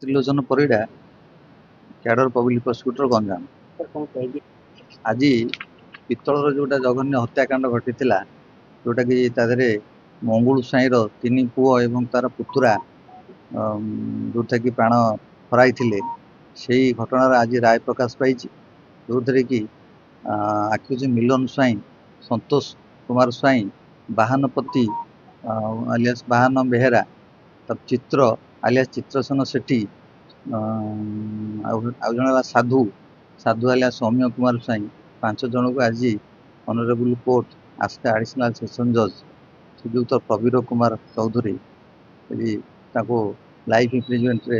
Trilochan Parida, cadre public prosecutor, Ganjam. ଆଜି ପିତ୍ତଳର ଯେଉଁଟା ଜଘନ୍ୟ ହତ୍ୟାକାଣ୍ଡ ଘଟିଥିଲା, ଯେଉଁଟାକି ତା ଦେହରେ ମଙ୍ଗୁଳୁ ସ୍ୱାଇଁର 3 ପୁଅ ଏବଂ ତାର ପୁତୁରା ଯେଉଁଟାକି ପ୍ରାଣ ହରାଇଥିଲେ, ସେଇ ଘଟଣାର ଆଜି ରାୟ ପ୍ରକାଶ ପାଇଛି, ଯେଉଁଥିରେ କି ଆକ୍ୟୁଜ ମିଲନ ସ୍ୱାଇଁ, ସନ୍ତୋଷ କୁମାର ସ୍ୱାଇଁ, ବାହାନପତି ଆଲିଆସ୍ ବାହାନ ବେହେରା, ତା ଚିତ୍ର ଆଲିଆସ୍ ଚିତ୍ରସେନ ସେଠୀ, ଆଉ ଜଣେ ହେଲା ସାଧୁ ଆଲିଆସ୍ ସୌମ୍ୟ କୁମାର ସ୍ୱାଇଁ, 5 ଜଣଙ୍କୁ ଆଜି honourable court Aska additional session ଜଜ୍ ଶ୍ରୀଯୁକ୍ତ ପ୍ରବୀର କୁମାର ଚୌଧୁରୀ ଆଜି ତାଙ୍କୁ ଲାଇଫ୍ ଇମ୍ପ୍ରିଜମେଣ୍ଟରେ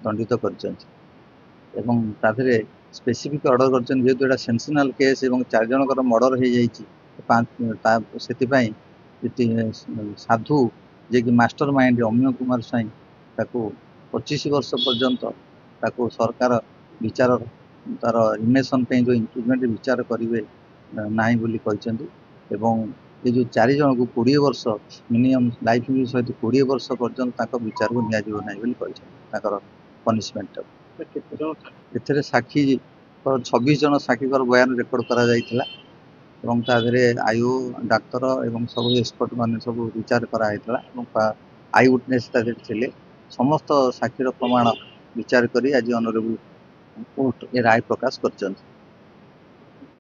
ଦଣ୍ଡିତ କରିଛନ୍ତି ଏବଂ ତା ଦେହରେ ସ୍ପେସିଫିକ୍ ଅର୍ଡ଼ର କରିଛନ୍ତି। ଯେହେତୁ ଏଇଟା ସେନ୍ସେସନାଲ୍ କେସ୍ ଏବଂ 4 ଜଣଙ୍କର ମର୍ଡ଼ର ହେଇଯାଇଛି, ତା ସେଥିପାଇଁ ସାଧୁ ଯିଏକି ମାଷ୍ଟର ମାଇଣ୍ଡ ଅମିୟ କୁମାର ସ୍ୱାଇଁ, ତାକୁ 25 ବର୍ଷ ପର୍ଯ୍ୟନ୍ତ ତାକୁ ସରକାର ବିଚାର ତାର ରିମେସନ୍ ପାଇଁ ଯେଉଁ ଇମ୍ପ୍ରୁଭମେଣ୍ଟ ବିଚାର କରିବେ ନାହିଁ ବୋଲି କହିଛନ୍ତି ଏବଂ ଏ ଯେଉଁ 4 ଜଣଙ୍କୁ 20 ବର୍ଷ ମିନିମମ୍ ଲାଇଫ୍ ସହିତ 20 ବର୍ଷ ପର୍ଯ୍ୟନ୍ତ ତାଙ୍କ ବିଚାରକୁ ନିଆଯିବ ନାହିଁ ବୋଲି କହିଛନ୍ତି ତାଙ୍କର ପନିସମେଣ୍ଟଟାକୁ। ଏଥିରେ ସାକ୍ଷୀ 26 ଜଣ ସାକ୍ଷୀଙ୍କର ବୟାନ ରେକର୍ଡ କରାଯାଇଥିଲା ଏବଂ ତା ଦେହରେ ଆୟୁ ଡାକ୍ତର ଏବଂ ସବୁ ଏକ୍ସପର୍ଟ ମାନେ ସବୁ ବିଚାର କରାଯାଇଥିଲା ଏବଂ I witness ତା ଦେହରେ ଥିଲେ। ସମସ୍ତ ସାକ୍ଷୀର ପ୍ରମାଣ ବିଚାର କରି ଆଜି ଅନରେବୁଲ କୋର୍ଟ ଏ ରାୟ ପ୍ରକାଶ କରିଛନ୍ତି।